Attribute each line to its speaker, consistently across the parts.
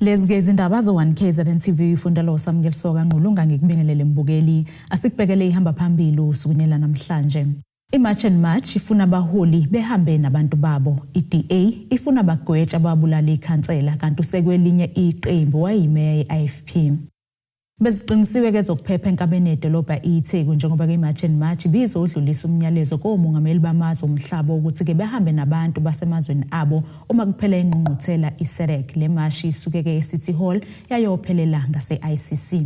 Speaker 1: Lezi ke izindaba zo-1 KZN TV ifunda lo Samukeliso kaNgqulunga. Ngikubingelele mbukeli, asikubhekele ihamba phambili usukunyela namhlanje. I-March and March ifuna abaholi behambe nabantu babo. I-DA ifuna bagwetsha ababulala ikhansela, kanti usekwelinye iqembu wayeyimeya ye-IFP. Beziqinisiwe ke zokuphepha enkabeni yedolobha iTheku njengoba ke i-March and March ibizodlulisa umnyalezo komongameli bamazwe omhlaba ukuthi ke behambe nabantu basemazweni abo uma kuphela ingqungquthela i-SADC. Le mashi isuke ke e-City Hall yayophelela ngase-ICC.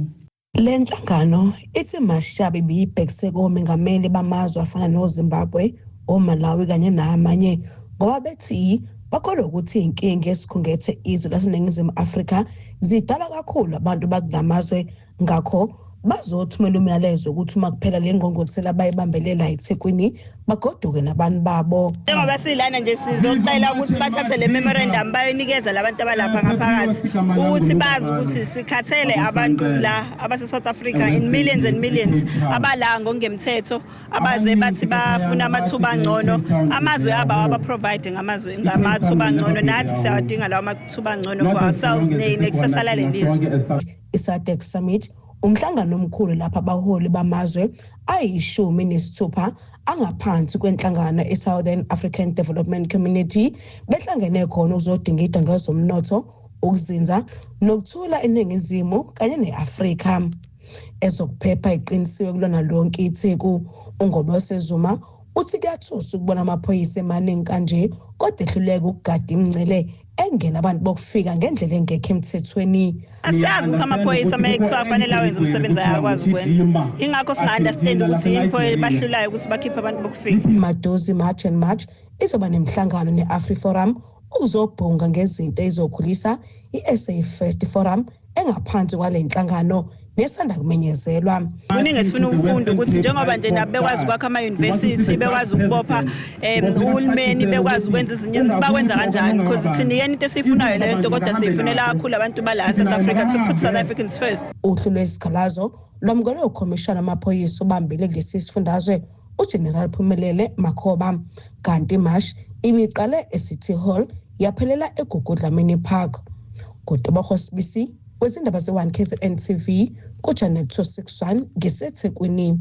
Speaker 2: Le nhlangano ithi imashi yabo ibiyibhekise komengameli bamazwe afana noZimbabwe, oMalawi kanye namanye, ngoba bethi bakholwa ukuthi iy'nkinga ezikhungethe izwe laseNingizimu Afrika zidala kakhulu abantu bakula mazwe, ngakho bazothumela umyalezo ukuthi uma kuphela le ngqungquthela bayibambelela eThekwini bagoduke nabantu babo.
Speaker 3: Njengoba silana nje, sizocela ukuthi bathathe le memorandum bayonikeza labantu abalapha ngaphakathi ukuthi bazi ukuthi sikhathele abantu la abase-South Africa in millions and millions abala ngokungemthetho, abaze bathi bafuna amathuba angcono. Amazwe abo awaba-provide ngamazwe ngamathuba angcono. Nathi siyawadinga lawo mathuba angcono for ourselves nekusasa lalelizwe.
Speaker 2: I-SADC Summit umhlangano omkhulu lapho abaholi bamazwe ayi-16 angaphansi kwenhlangano i-Southern African Development Community behlangene khona ukuzodingida ngezomnotho, ukuzinza nokuthula eNingizimu kanye ne-Afrika. Ezokuphepha iqinisiwe kulona lonke iTheku. UNgobose Zuma uthi kuyathusa ukubona amaphoyisa emaningi kanje kodwa ehluleka ukugada imingcele engena abantu bokufika ngendlela engekho emthethweni.
Speaker 3: Asiyazi ukuthi amaphoyisa uma kuthiwa afanele awenze umsebenzi ayakwazi ukwenza. Ingakho singa-understand ukuthi yini pho bahlulayo ukuthi bakhiphe abantu bokufika.
Speaker 2: Madozi March and March izoba nemhlangano ne-AfriForum ukuzobhunga ngezinto ezizokhulisa i-SA First Forum engaphansi kwale nhlangano nesanda kumenyezelwa.
Speaker 3: Kuningi esifuna ukufunda ukuthi njengoba nje nabo bekwazi ukwakha ama-university, bekwazi ukubopha uhulumeni, bekwazi ukwenza ezinye izinto, bakwenza kanjani? Because thina iyena into esiyifunayo leyo nto, kodwa siyifunela kakhulu abantu bala South Africa, to put South Africans first.
Speaker 2: Uhlu lwezikhalazo lwamukelwe ukhomishana amaphoyisa obambile kulesi sifundazwe, uGeneral Phumelele Makhoba, kanti imashi ibiqale eCity Hall yaphelela eGugu Dlamini Park. Ngutebogo Sibisi wezindaba ze-1 KZN TV ku-Channel 261 ngiseThekwini.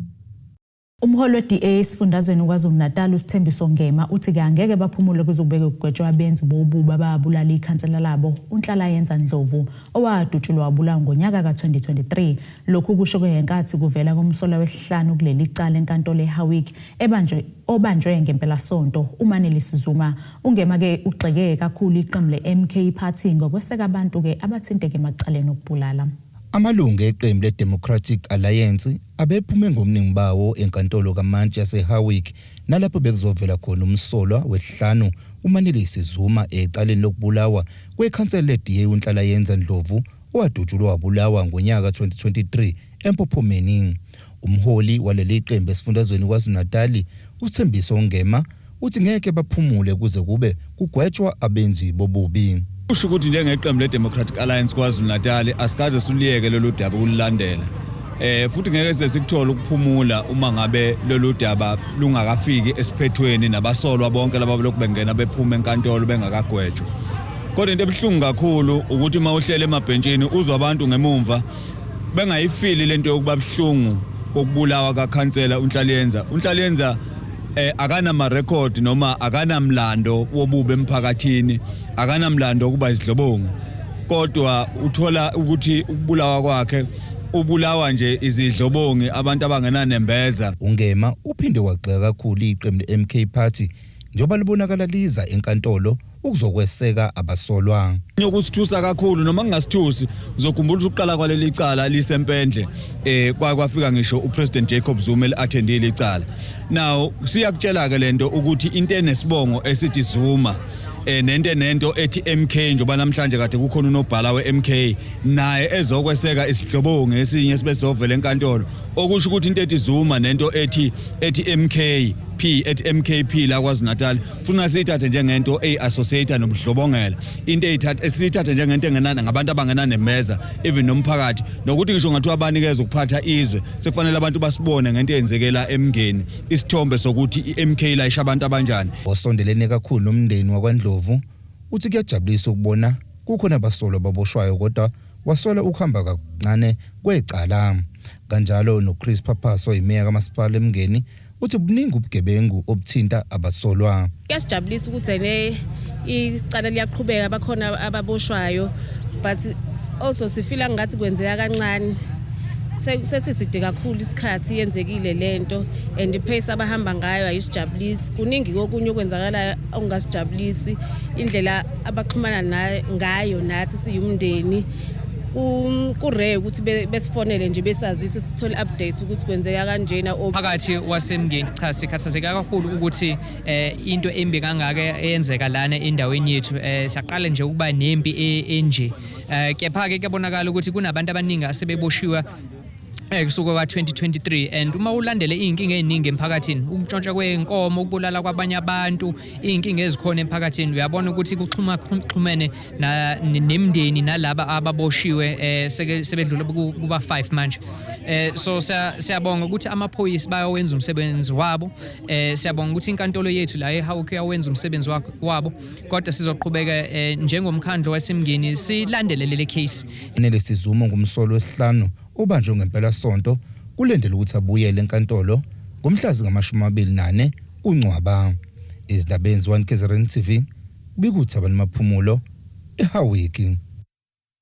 Speaker 1: Umholi we-DA esifundazweni KwaZulu-Natal uSithembiso Ngema uthi ke angeke baphumule kuze kubeke kugwetshwa abenzi bobubi ababulala ikhansela labo uNhlalayenza Ndlovu owadutshulwa wabulawa ngonyaka ka-2023. Lokhu kusho ngenkathi kuvela komsolwa wesihlanu kuleli cala enkantolo eHowick ebanjwe obanjwe ngempelasonto uManelisi Zuma. UNgema ke ugxeke kakhulu iqembu le-MK Party ngokweseka abantu ke abathinteke emacaleni okubulala.
Speaker 4: Amalungu eqembu le-Democratic Alliance abephume ngobuningi bawo enkantolo kamantshi yaseHowick nalapho bekuzovela khona umsolwa wesihlanu uManelisi Zuma ecaleni lokubulawa kwekhansela le-DA uNhlalayenza Ndlovu owadutshulwa wabulawa ngonyaka 2023 eMpophomeni. Umholi waleli qembu esifundazweni KwaZulu-Natal uSithembiso Ngema uthi ngeke baphumule kuze kube kugwetshwa abenzi bobubi.
Speaker 5: Kusho ukuthi njengeqembu le-Democratic Alliance KwaZulu-Natal asikaze siluyeke lolu daba ukulilandela. Futhi ngeke size sikuthole ukuphumula uma ngabe lolu daba lungakafiki esiphethweni nabasolwa bonke laba lokhu bengena bephuma enkantolo bengakagwetshwa. Kodwa into ebuhlungu kakhulu ukuthi uma uhlele emabhentshini uzwa abantu ngemumva bengayifili lento yokuba buhlungu kokubulawa kakhansela uNhlalayenza. UNhlalayenza akanama record noma akanamlando wobubi emphakathini, akanamlando ukuba izidlobongo. Kodwa uthola ukuthi ukubulawa kwakhe ubulawa nje izidlobongi, abantu abangenanembeza.
Speaker 4: UNgema uphinde wagxeka kakhulu iqembu le-MK Party njengoba libonakala liza enkantolo ukuzokweseka abasolwa.
Speaker 5: Okusithusa kakhulu noma kungasithusi, uzokhumbula ukuthi ukuqala kwaleli cala lisempendle kwafika ngisho uPresident Jacob Zuma eli-attendile icala. Now siyakutshela ke lento ukuthi into enesibongo esithi Zuma nento enento ethi MK, njengoba namhlanje kade kukhona unobhala we-MK naye ezokweseka isihlobongi esinye sibe sovela enkantolo, okusho ukuthi into ethi Zuma nento ethi MK P ethi MKP la KwaZulu Natal funa siyithathe njengento eyi-associate nobudlobongela, into eyithatha esiyithathe njengento engenana ngabantu abangenanembeza even nomphakathi, nokuthi ngisho ngathiwa banikeza ukuphatha izwe sekufanele abantu basibone ngento eyenzekela emngeni isithombe sokuthi i-MK layisha abantu abanjani.
Speaker 4: Osondelene kakhulu nomndeni wakwaNdlovu uthi kuyajabulisa ukubona kukhona abasolwa ababoshwayo kodwa wasola ukuhamba kancane kwecala. Kanjalo noChris Pappas oyimeya kamasipala eMngeni uthi buningi ubugebengu obuthinta abasolwa.
Speaker 6: Kuyasijabulisa ukuthi ene icala liyaqhubeka, bakhona ababoshwayo, but also sifila ngathi kwenzeka kancane. Sesiside kakhulu isikhathi yenzekile lento and ipace abahamba ngayo ayisijabulisi. Kuningi kokunye okwenzakalayo okungasijabulisi, indlela abaxhumana ngayo nathi siyumndeni. Ku-rare ukuthi besifonele nje besazise, sithole update ukuthi kwenzeka kanjena.
Speaker 7: Phakathi waseMngeni, cha, sikhathazeka kakhulu ukuthi into embi kangaka eyenzeka lana endaweni yethu. Siyaqala nje ukuba nempi enje, kepha ke kuyabonakala ukuthi kunabantu abaningi asebeboshiwe kusuka ka-2023, and uma ulandele iy'nkinga ey'ningi emphakathini, ukuntshontsha kwey'nkomo, ukubulala kwabanye abantu, iy'nkinga ezikhona emphakathini, uyabona ukuthi kuxhuma kuxhumene nemndeni nalaba ababoshiwe, sebedlula kuba 5 manje. So siyabonga ukuthi amaphoyisa bayawenza umsebenzi wabo. Siyabonga ukuthi inkantolo yethu la eHowick yawenza umsebenzi wabo, kodwa sizoqhubeka njengomkhandlu waseMngeni silandele lele case.
Speaker 4: Nelesi Zuma ngumsolo wesihlanu obanjwe ngempelasonto, kulindele ukuthi abuyele enkantolo ngomhla zingama-24 kuNcwaba. Ezindabeni ze-1 KZN TV, kubikuthi Maphumulo, eHowick.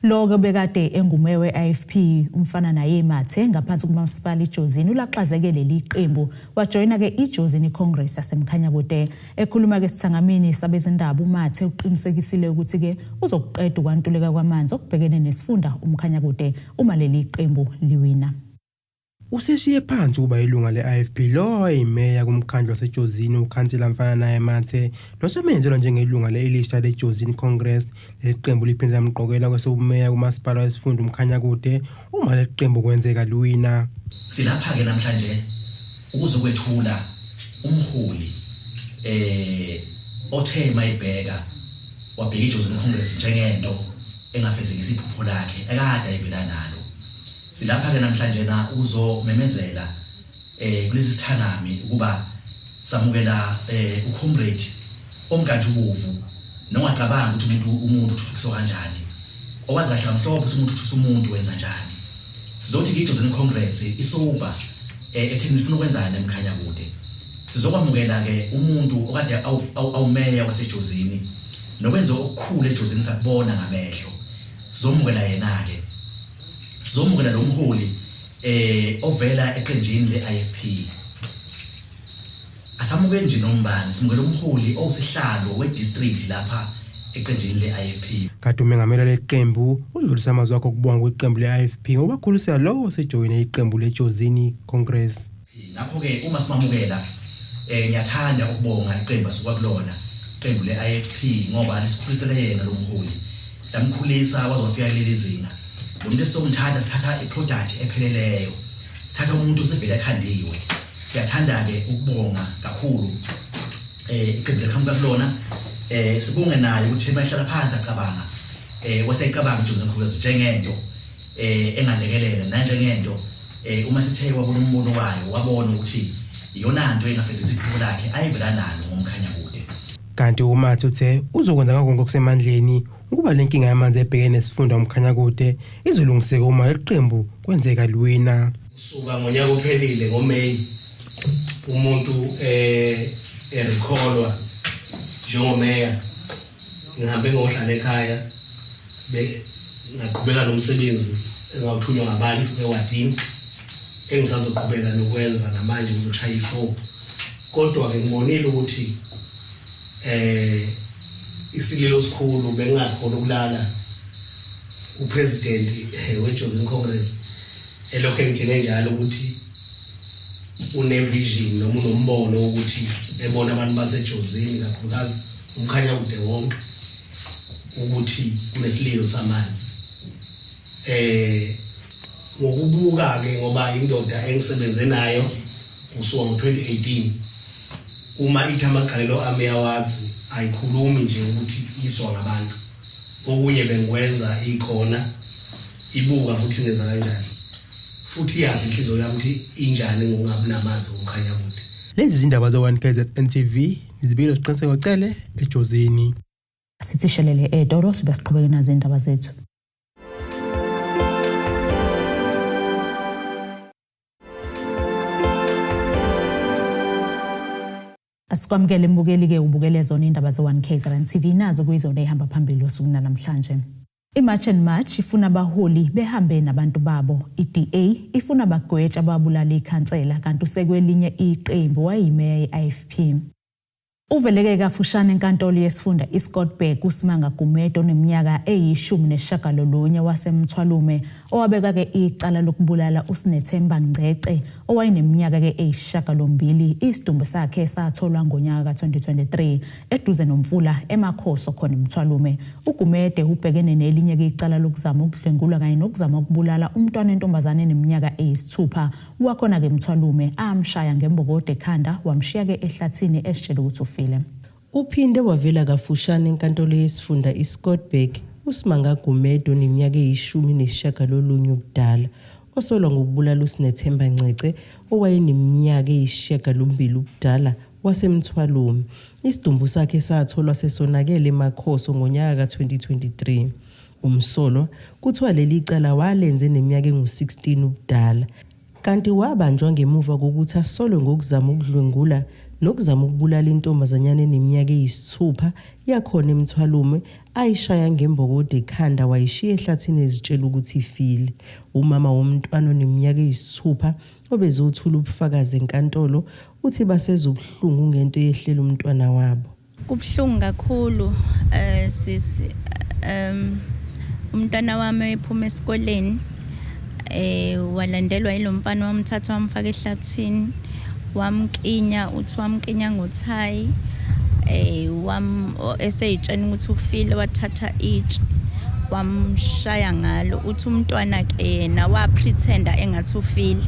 Speaker 1: Lokho bekade engumeya we-IFP uMfananaye Mathe ngaphansi kumasipala iJozini ulaxazeke leli qembu, wajoyina-ke iJozini Congress yaseMkhanyakude. Ekhuluma-ke esithangamini sabezindaba, uMathe uqinisekisile ukuthi-ke uzokuqeda ukwantuleka kwamanzi okubhekene nesifunda uMkhanyakude uma leli qembu liwina.
Speaker 8: Useshiye phansi ukuba ilunga le-IFP lo owayeyimeya kumkhandlu waseJozini, ukhansela Mfananaye Mathe, nosemenzelwa njengelunga le-Elisha leJozini Congress. Leli qembu liphinde lamqokela kwesobumeya kumasipala wesifunda uMkhanyakude uma leli qembu kwenzeka liwina.
Speaker 9: Silapha-ke namhlanje ukuzokwethula umholi othe mayibheka wabheka iJozini Congress njengento engafezekisa iphupho lakhe ekade ayivela nalo. Silapha-ke namhlanje na ukuzomemezela kulesi sithangami ukuba samukela ucomrade omkantshubovu nongacabanga ukuthi umuntu uthuthukiswa kanjani, owazi kahle kamhlophe ukuthi umuntu uthuthukisa umuntu wenza njani. Sizothi ke iJozini Congress isoba etheni nifuna ukwenzani eMkhanyakude. Sizokwamukela ke umuntu okade awumeya waseJozini nokwenza okukhulu eJozini, sakubona ngamehlo. Sizomukela yena ke, sizomukela lo mholi ovela eqenjini le-IFP. Asamukeli nje nombani, simukela umholi owusihlalo we-district lapha eqenjini le-IFP.
Speaker 8: Kade umengameli leqembu udlulisa amazwi akho okubonga kwiqembu le-IFP ngokubakhulisela lowo osejoyine iqembu leJozini Congress.
Speaker 9: Ngakho-ke uma simamukela, ngiyathanda ukubonga iqembu asuka kulona, iqembu le-IFP, ngoba lisikhulisele yena lo mholi, lamkhulisa waze wafika kuleli zinga. Lo muntu esizomthatha, sithatha iproduct epheleleyo, sithatha umuntu osevele ekhandiwe. Siyathanda-ke ukubonga kakhulu iqembu leqhamuka kulona. Sibonge naye ukuthi uma ehlala phansi acabanga, waseyicabanga iJozini Congress njengento engalekelela nanjengento uma sithe wabona umbono wayo, wabona ukuthi iyona nto engafezekisa iphupho lakhe ayivela nalo ngoMkhanyakude.
Speaker 8: Kanti uMathe uthe uzokwenza ngakho konke okusemandleni ukuba le nkinga yamanzi ebhekene nesifunda uMkhanyakude izolungiseka uma leli qembu kwenzeka liwina.
Speaker 10: Kusuka ngonyaka ophelile ngoMay umuntu erecallwa njengomeya, ngihambe ngohlala ekhaya, ngaqhubeka nomsebenzi engawuthunywa ngabantu ewadini, engisazoqhubeka nokwenza namanje kuze kushaye i-4. Kodwa-ke ngibonile ukuthi isililo sikhulu, bengingakhona ukulala upresident weJozini Congress elokhu engitshele njalo ukuthi une-vision noma unombono wokuthi ebona abantu baseJozini, kakhulukazi uMkhanyakude wonke, ukuthi kunesililo samanzi. Ngokubuka ke, ngoba indoda engisebenze nayo kusuka ngo-2018, uma ithi amagalelo ami yawazi, ayikhulumi nje ukuthi iswa ngabantu. Okunye bengikwenza ikhona, ibuka futhi ngenza kanjani, futhi iyazi inhliziyo yami ukuthi injani ngokungabi namanzi ngoMkhanyakude.
Speaker 8: Lezi zindaba ze-1 KZN TV zibikele Siqiniseko Cele eJozini.
Speaker 1: Sithi shelele etolo sibe siqhubeke nazo indaba zethu. Asikwamukele mbukeli-ke ubukele zona indaba ze-1 KZN TV nazo kuyizona ey'hamba phambili usuku namhlanje. I-March and March ifuna abaholi behambe nabantu babo. I-DA ifuna bagwetshe ababulala ikhansela kanti usekwelinye iqembu wayeyimeya ye-IFP. Uveleke kafushane enkantolo yesifunda iScottburgh uSimanga Gumede oneminyaka eyi-19 waseMthwalume owabeka-ke icala lokubulala uSinethemba Ngcece owayeneminyaka-ke eyi-8. Isidumbu sakhe satholwa ngonyaka ka-2023 eduze nomfula eMakhoso khona eMthwalume. UGumede ubhekene nelinye-ke icala lokuzama ukudlwengula kanye nokuzama ukubulala umntwana entombazane eneminyaka eyi-6 wakhona-ke eMthwalume amshaya ngembokodo ekhanda wamshiya-ke ehlathini esitshela ukuthi ufile.
Speaker 11: Uphinde wavela kafushane enkantolo yesifunda iScottburgh uSimanga Gumede oneminyaka eyi-19 ubudala osolwa ngokubulala uSinethemba Ncece owayeneminyaka eyi-8 ubudala waseMthwalume. Isidumbu sakhe satholwa sesonakele eMakhoso ngonyaka ka-2023. Umsolwa kuthiwa leli cala walenze neminyaka engu-16 ubudala kanti wabanjwa ngemuva kokuthi asolwe ngokuzama ukudlwengula nokuzama ukubulala intombazanyana eneminyaka eyi-6 yakhona eMthwalume ayishaya ngembokodo ekhanda wayishiya ehlathini ezitshela ukuthi ifile. Umama womntwana oneminyaka eyi-6 obezothula ubufakazi enkantolo uthi basezobuhlungu ngento eyehlela umntwana wabo.
Speaker 12: Kubuhlungu kakhulu sisi, umntwana wami ephuma esikoleni walandelwa yilo mfana wamthatha wamfaka ehlathini wamkinya, uthi wamkinya ngothayi eseyitshena ukuthi ufile, wathatha itshe wamshaya ngalo. Uthi umntwana ke yena wapretenda engathi ufile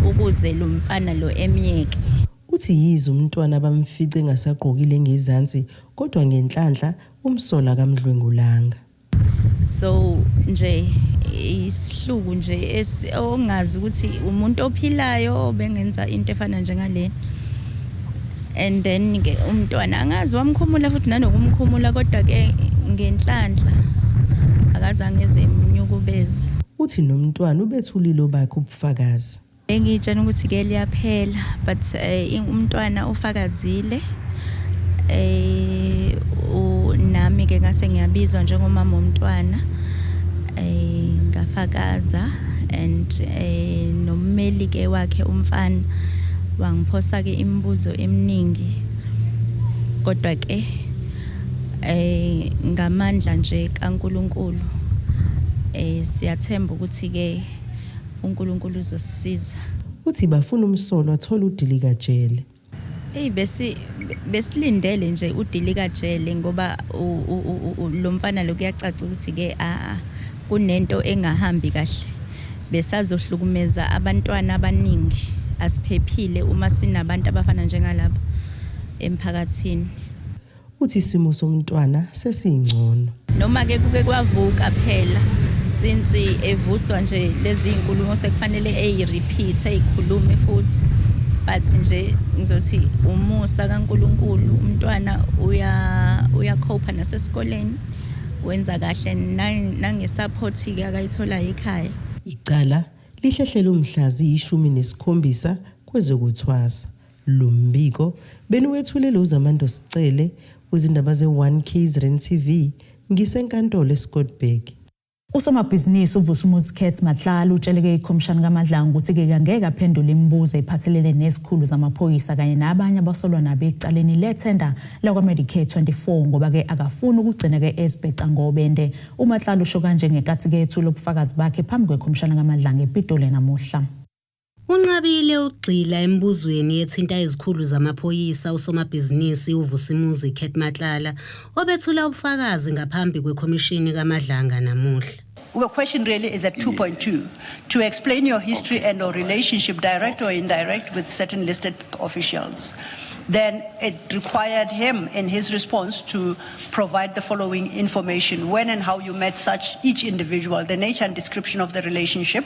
Speaker 12: ukuze lo mfana lo emyeke.
Speaker 11: Uthi yize umntwana bamfice engasagqokile ngezansi kodwa ngenhlanhla umsola kamdlwengulanga.
Speaker 12: So nje isihluku nje ongazi ukuthi umuntu ophilayo obengenza into efana njengale. And then ke umntwana angazi wamkhumula futhi nanokumkhumula kodwa ke ngenhlanhla akazange ezemnyukubezi.
Speaker 11: Uthi nomntwana ubethulile obakhe ubufakazi.
Speaker 12: Engitshela ukuthi ke liyaphela but umntwana ufakazile nami ke ngase ngiyabizwa njengomama womntwana ngafakaza and nommeli ke wakhe umfana wangiphosa ke imibuzo eminingi kodwa ke ngamandla nje kaNkuluNkulu siyathemba ukuthi ke uNkulunkulu uzosisiza.
Speaker 11: Uthi bafuna umsolwa athola udilikajele.
Speaker 12: Hey besilindele nje udilikajele ngoba lo mfana lo kuyacaca ukuthi ke kunento engahambi kahle. Besazohlukumeza abantwana abaningi, asiphephile uma sinabantu abafana njengalabo emphakathini.
Speaker 11: Uthi isimo somntwana sesingcono.
Speaker 12: Noma ke kuke kwavuka phela since evuswa nje lezi inkulumo sekufanele eyirepeat eyikhulume futhi, but nje ngizothi umusa kaNkuluNkulu umntwana uyakhopha nasesikoleni, wenza kahle nangesupport ke akayithola ekhaya.
Speaker 11: Icala lihlehlela umhla ziyi-17 kwezokuthwasa. Lumbiko beniwethulele uZamando Sicele kwizindaba ze-1 KZN TV ngisenkantolo eScottburgh.
Speaker 1: Usomabhizinisi uVusumuzi Cat Matlala utsheleke ikhomishani kaMadlanga ukuthi-ke angeke aphendule imibuzo ephathelene nezikhulu zamaphoyisa kanye nabanye abasolwa nabo ecaleni lethenda lakwa-Medicare 24 ngoba-ke akafuni ukugcina-ke ezibheca ngobende. UMatlala usho kanje ngenkathi-ke ethula ubufakazi bakhe phambi kwekhomishana kaMadlanga ePitoli namuhla.
Speaker 13: Unqabile ukugxila embuzweni ethinta izikhulu zamaphoyisa usomabhizinisi uVusimuzi Cat Matlala obethula ubufakazi ngaphambi kwekhomishini kaMadlanga namuhla.
Speaker 14: The question really is at 2.2 to explain your history and or relationship, direct or indirect, with certain listed officials. Then it required him in his response to provide the following information: when and how you met such each individual, the nature and description of the relationship,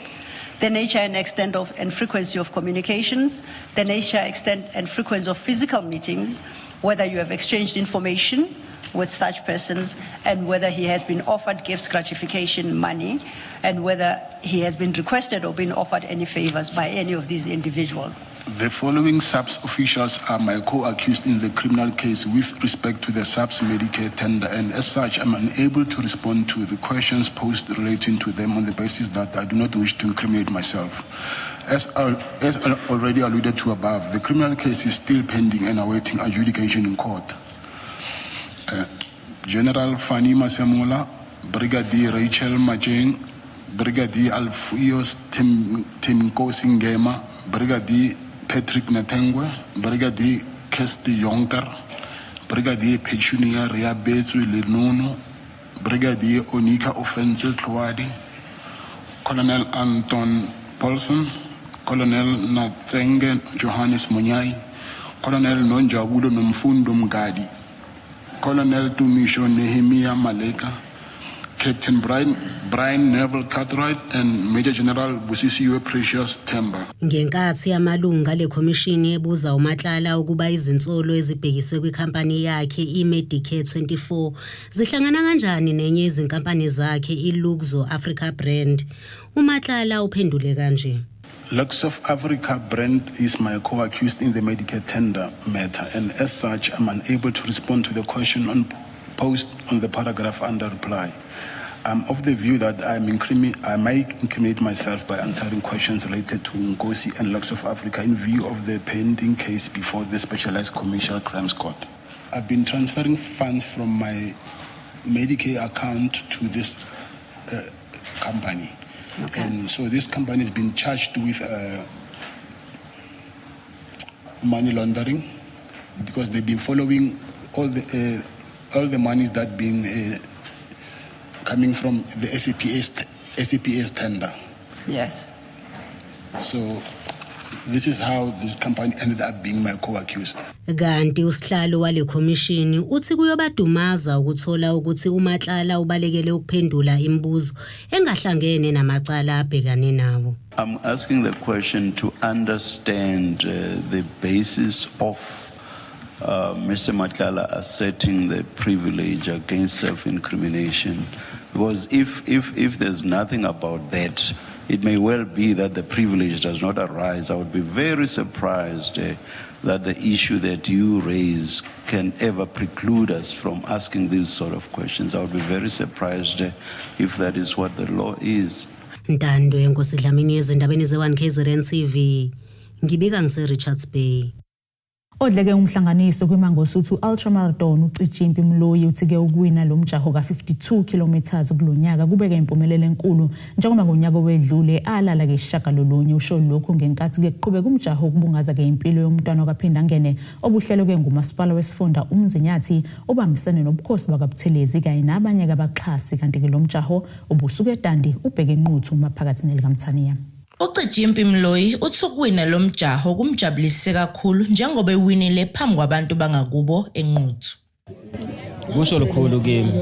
Speaker 14: the nature and extent of and frequency of communications, the nature, extent and frequency of physical meetings, whether you have exchanged information, with such persons and whether he has been offered gifts, gratification, money, and whether he has been requested or been offered any favors by any of these individuals.
Speaker 15: The following SAPS officials are my co-accused in the criminal case with respect to the SAPS Medicare tender, and as such, I'm unable to respond to the questions posed relating to them on the basis that I do not wish to incriminate myself. As already alluded to above, the criminal case is still pending and awaiting adjudication in court. General Fannie Masemola, Brigadier Rachel Matjeng, Brigadier Alpheus Thembinkosi Ngema, Brigadier Patrick Nethengwe, Brigadier Kirsty Jonker, Brigadier Petunia Reabetswe Lenono, Brigadier Onika Ofentse Tloadi, Colonel Anton Paulson, Colonel Natsenge Johannes Munyai, Colonel Nonjabulo Nomfundo Mngadi, Colonel Tumisho Nehemiah Maleka, Captain Brian Neville Cartwright and Major General Busisiwe Precious Themba.
Speaker 13: Ngenkathi amalunga lekhomishini ebuza uMatlala ukuba izinsolo ezibhekiswe kwikhampani yakhe iMedicare 24 zihlangana kanjani nenye izinkampani zakhe iLuxo Africa Brand, uMatlala uphendule kanje.
Speaker 15: Lux of Africa Brand is my co-accused in the Medicare tender matter, and as such, I'm unable to respond to the question on post on the paragraph under reply. I'm of the view that I might incriminate myself by answering questions related to Nkosi and Lux of Africa in view of the pending case before the Specialized Commercial Crimes Court. I've been transferring funds from my Medicare account to this company. And so this company has been charged with money laundering because they've been following all the monies that been coming from the SAPS tender. So this is how this company ended up being my co-accused.
Speaker 13: Kanti usihlalo wale khomishini uthi kuyobadumaza ukuthola ukuthi uMatlala ubalekele ukuphendula imibuzo engahlangene namacala abhekane nawo.
Speaker 16: I'm asking the question to understand the basis of Mr. Matlala asserting the privilege against self-incrimination. Because if there's nothing about that, it may well be that the privilege does not arise. I would be very surprised that the issue that you raise can ever preclude us from asking these sort of questions. I would be very surprised if that is what the law is.
Speaker 13: Ntando Yenkosi Dlamini, ezindabeni ze-1 KZN TV. Ngibika ngise Richards Bay.
Speaker 1: Odleke umhlanganiso kwiMangosuthu Ultramarathon uCijimpi Mloyi uthi-ke ukuwina lo mjaho ka-52 km kulonyaka kubeke impumelelo enkulu njengoba ngonyaka owedlule alala ke isishagalolunye. Usho lokhu ngenkathi-ke kuqhubeka umjaho ukubungaza-ke impilo yomntwana kaPhindangene obuhlelwe-ke ngumasipala wesifunda uMzinyathi obambisene nobukhosi bakaButhelezi kanye nabanye-ke abaxhasi. Kanti-ke lo mjaho ubusuke eDundee ubheke eNquthu maphakathi nelikaMthaniya.
Speaker 17: UCijimpi Mloyi uthi ukuwina lo mjaho kumjabulise kakhulu njengoba ewinile phambi kwabantu bangakubo eNquthu.
Speaker 18: Kusho lukhulu kimi,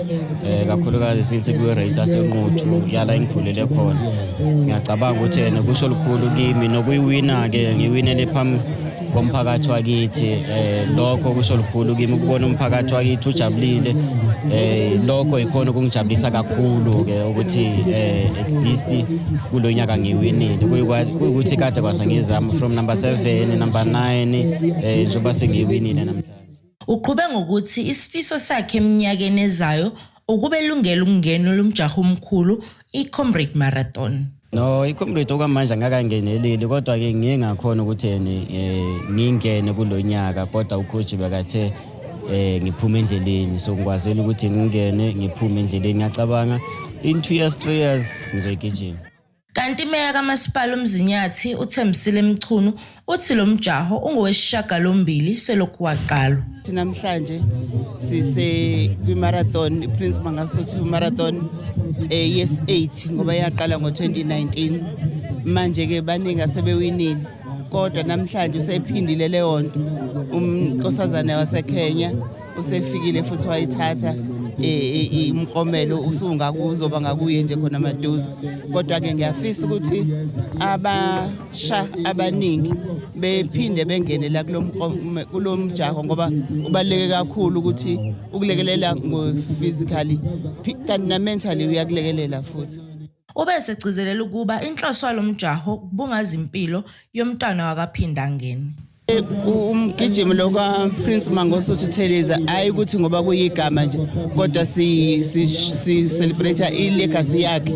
Speaker 18: kakhulukazi sithi kwi-race yaseNquthu yala engikhulele khona. Ngiyacabanga ukuthi ene kusho lukhulu kimi nokuyiwina-ke ngiwinele phambi komphakathi wakithi. Lokho kusho lukhulu kimi ukubona umphakathi wakithi ujabulile. Lokho ikhona okungijabulisa kakhulu-ke ukuthi at least kulo nyaka ngiwinile, kuyikuthi kade kwase ngizama from number 7, number 9, njengoba sengiwinile namhlanje.
Speaker 17: Uqhube ngokuthi isifiso sakhe eminyakeni ezayo ukube elungela ukungena lomjaho omkhulu i-Comrade Marathon.
Speaker 18: No, i-Comrade okwamanje angakangeneleli, kodwa-ke ngiye ngakhona ukuthi ene ngingene kulo nyaka, kodwa ucoach bekathe ngiphume endleleni, so ngikwazile ukuthi ngingene ngiphume endleleni. Ngiyacabanga in 2 years, 3 years ngizoyigijima.
Speaker 17: Kanti imeya kamasipala uMzinyathi uThembisile Mchunu uthi lo mjaho ungowesishiyagalombili selokhu waqalwa.
Speaker 19: Namhlanje sise kwi-marathon iPrince Mangosuthu Marathon yes 8 ngoba yaqala ngo-2019. Manje ke baningi asebewinile, kodwa namhlanje usephindile leyo nto. Unkosazana waseKenya usefikile futhi wayithatha. Imklomelo usungakuzoba ngakuye nje khona maduze, kodwa ke ngiyafisa ukuthi abasha abaningi bephinde bengene la kulo mjaho, ngoba ubaluleke kakhulu ukuthi ukulekelela ngo-physically kanti na-mentally uyakulekelela futhi.
Speaker 17: Ube esegcizelela ukuba inhloso yalo mjaho ukubungaza impilo yomntwana wakaPhindangene.
Speaker 19: Umgijimo lo ka-Prince Mangosuthu Buthelezi, hayi ukuthi ngoba kuyigama nje, kodwa si celebrate i-legacy yakhe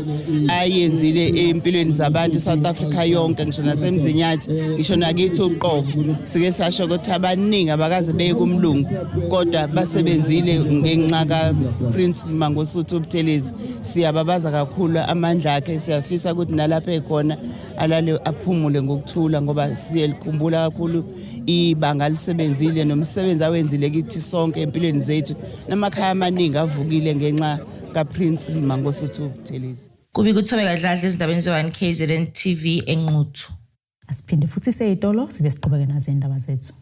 Speaker 19: ayenzile empilweni zabantu South Africa yonke, ngisho naseMzinyathi, ngisho nakithi uqobo. Sike sasho ukuthi abaningi abakaze beye kumlungu, kodwa basebenzile ngenxa ka-Prince Mangosuthu Buthelezi. Siyababaza kakhulu amandla akhe, siyafisa ukuthi nalapho ekhona alale aphumule ngokuthula, ngoba siyalikhumbula kakhulu ibanga alisebenzile nomsebenzi awenzile kithi sonke empilweni zethu, namakhaya amaningi avukile ngenxa kaPrince Mangosuthu Buthelezi.
Speaker 17: Kubika uThobeka Dladla ezindabeni ze-1 KZN TV eNquthu.
Speaker 1: Asiphinde futhi seyitolo sibe siqhubeke nazo indaba zethu.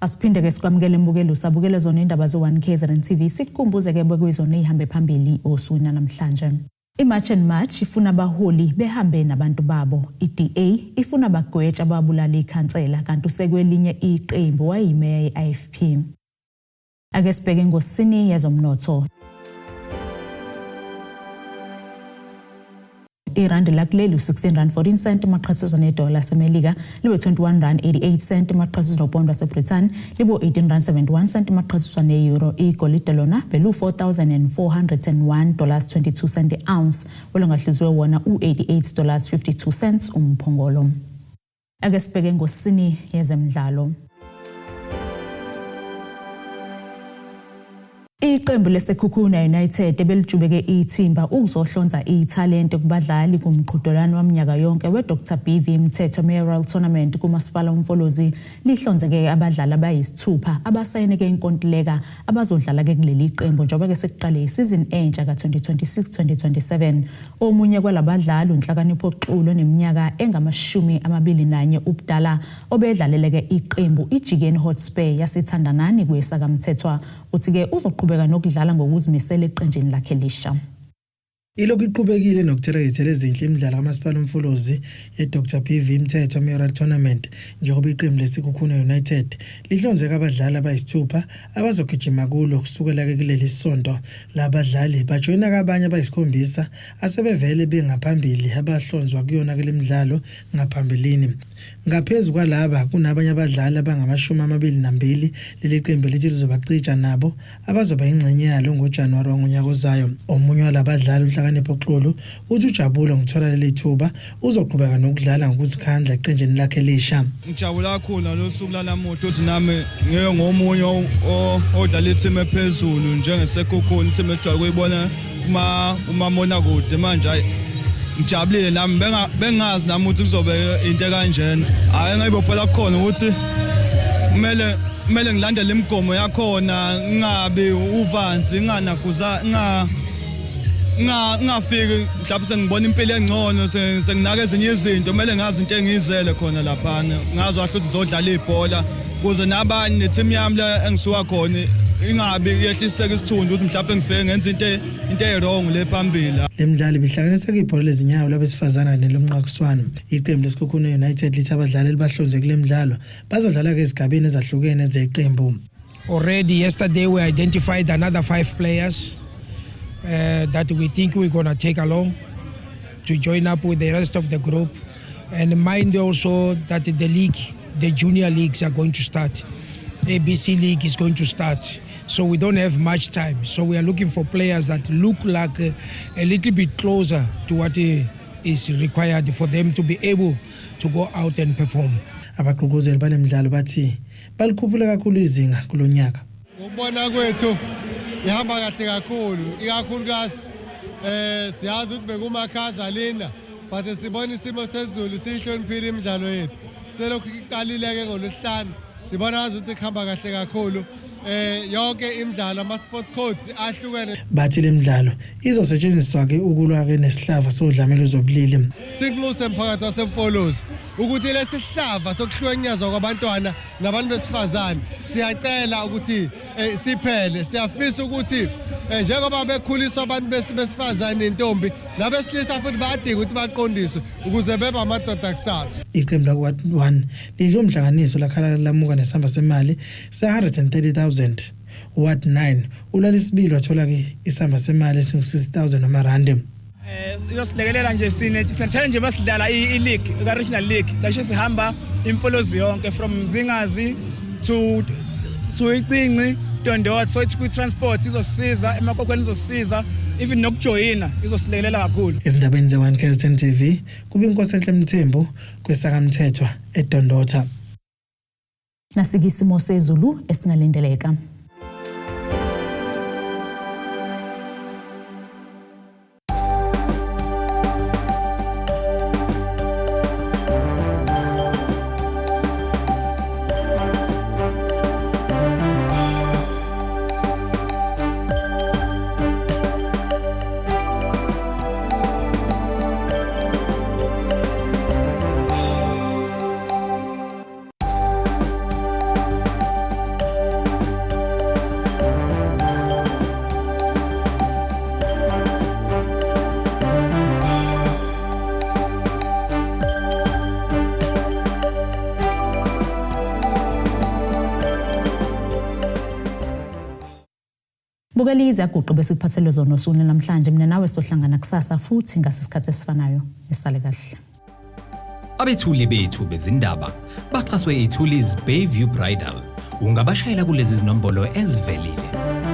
Speaker 1: Asiphinde ke sikwamukele mbukelo sabukele zona indaba ze-1 KZN TV, sikukhumbuze ke bekuyizona ezihambe phambili osukwini namhlanje. I-March and March ifuna abaholi behambe nabantu babo. I-DA ifuna bagwetsha ababulala ikhansela, kanti usekwelinye iqembu wayimeya ye-IFP. Ake sibheke ngosini yezomnotho. Irandi lakuleli u-16 rand 14 cent maqhathiswa nedola laseMelika, libe 21 rand 88 cent maqhathiswa nopondo waseBrithani, libe 18 rand 71 cent maqhathiswa ne-euro. Igolide lona belu-$4,401 22 cent ounce, olungahluziwe wona u-$88 52 cents umphongolo. Ake sibheke ngosini yezemidlalo. Iqembu leSekhukhune United ebelijubeke ithimba ukuzohlonza ithalente kubadlali kumqhudelwano waminyaka yonke we-Dr BV Mthethwa Mayoral Tournament kuMasipala uMfolozi lihlonzeke abadlali abayisithupha abasayineke inkontileka abazodlala-ke kuleli qembu njengoba-ke sekuqale isizini entsha ka-2026-2027. Omunye kwalabadlali uNhlakanipho Xulu oneminyaka engama-21 ubudala, obedlaleleke iqembu iJikeni Hotspur yaseThandanani kwesakamthethwa, uthi-ke uzoqhubeka nokudlala ngokuzimisela eqenjini lakhe lisha.
Speaker 20: Ilokhu iqhubekile nokuthela izithelo ezinhle imidlalo kaMasipala uMfolozi ye-Dr BV Mthethwa Mayoral Tournament, njengoba iqembu leSekhukhune United lihlonzeka abadlali abayisithupha abazogijima kulo kusukela-ke kuleli sonto. Labadlali bajoyina abanye abayisikhombisa asebevele bengaphambili abahlonzwa kuyona kule midlalo ngaphambilini. Ngaphezu kwalaba kunabanye abadlali abangama-22 leli qembu lithi lizobacija nabo abazoba ingxenye yalo ngoJanuwari wangonyaka ozayo. Omunye walabadlali uNhlakanipho Xulu uthi ujabule ngokuthola leli thuba, uzoqhubeka nokudlala ngokuzikhandla eqenjini lakhe elisha.
Speaker 21: Ngijabula kakhulu nalo suku lanamuhla ukuthi nami ngeke ngomunye odlala i-team ephezulu njengeSekhukhune, i-team ejwayele ukuyibona kuma umabonakude. Manje hayi, ngijabulile nami, bengazi nami ukuthi kuzobe into ekanjena. Hhayi, engayibophela kukhona ukuthi kumele ngilandele imigomo yakhona, ngingabi uvanzi, nginganakhuza, ngingafiki mhlawumbe sengibona impilo engcono senginaka ezinye izinto. Kumele ngazi into engiyizele khona laphana, ngazi kahle ukuthi ngizodlala ibhola ukuze nabanye ne-team yami la engisuka khona ingabi yehliseka isithunzi ukuthi mhlawumbe ngifike ngenza into e-wrong le phambili.
Speaker 20: Le midlalo ibihlanganisa ibhola lezinyawo labesifazane nelomnqakuswano. Iqembu leSekhukhune United lithi abadlali elibahlonze kule midlalo bazodlala-ke ezigabeni ezahlukene zeqembu.
Speaker 22: Already yesterday we identified another 5 players that we think we're going to take along to join up with the rest of the group. And mind also that the league, the junior leagues are going to start. ABC League is going to start. So we don't have much time. So we are looking for players that look like a little bit closer to what is required for them to be able to go out and perform.
Speaker 20: Abagqugquzeli bale midlalo bathi balikhuphule kakhulu izinga kulo nyaka.
Speaker 23: Ukubona kwethu ihamba kahle kakhulu, ikakhulukazi siyazi ukuthi bekumakhaza lina, but sibona isimo sezulu siyihloniphile imidlalo yethu. Selokhu iqalile-ke ngolwesihlanu Sibona ukuthi kuhamba kahle kakhulu. Yonke imidlalo ama sport codes ahlukene.
Speaker 20: Bathi le midlalo izosetshenziswa ke ukulwa ke nesihlava sodlame lwezobulili.
Speaker 23: Sinxuse emphakathi waseMfolozi ukuthi lesi sihlava sokuhlukunyezwa kwabantwana nabantu besifazane siyacela ukuthi siphele. Siyafisa ukuthi njengoba bekhuliswa abantu besifazane nentombi nabesilisa futhi bayadinga ukuthi baqondiswe ukuze bebe amadoda kusasa.
Speaker 20: Iqembu lakwa-Ward 1 lidle umhlanganiso lakhala lamuka nesamba semali se-130,000. Ward 9 ulalisibili wathola ke isamba semali esingu-60,000 amarandi.
Speaker 2: Izosilekelela nje sine challenge basidlala i-league ka regional league cishe sihamba iMfolozi yonke from Mzingazi to Icinci Dondot, so ithi kwi-transport izosiza, emakhokhweni izosiza, even nokujoyina izosilekelela kakhulu.
Speaker 20: Ezindabeni ze-1 KZN TV kube Inkosi Enhle Mthembu kwesakamthethwa eDondotha.
Speaker 1: Nasike isimo sezulu esingalindeleka. Bukela izaguqo besikuphathele zona osukwini namhlanje. Mina nawe sohlangana kusasa futhi ngasi isikhathi esifanayo. Isale kahle.
Speaker 3: Abethuli bethu bezindaba baxhaswe iThulis Bayview Bridal. Ungabashayela kulezi zinombolo ezivelile.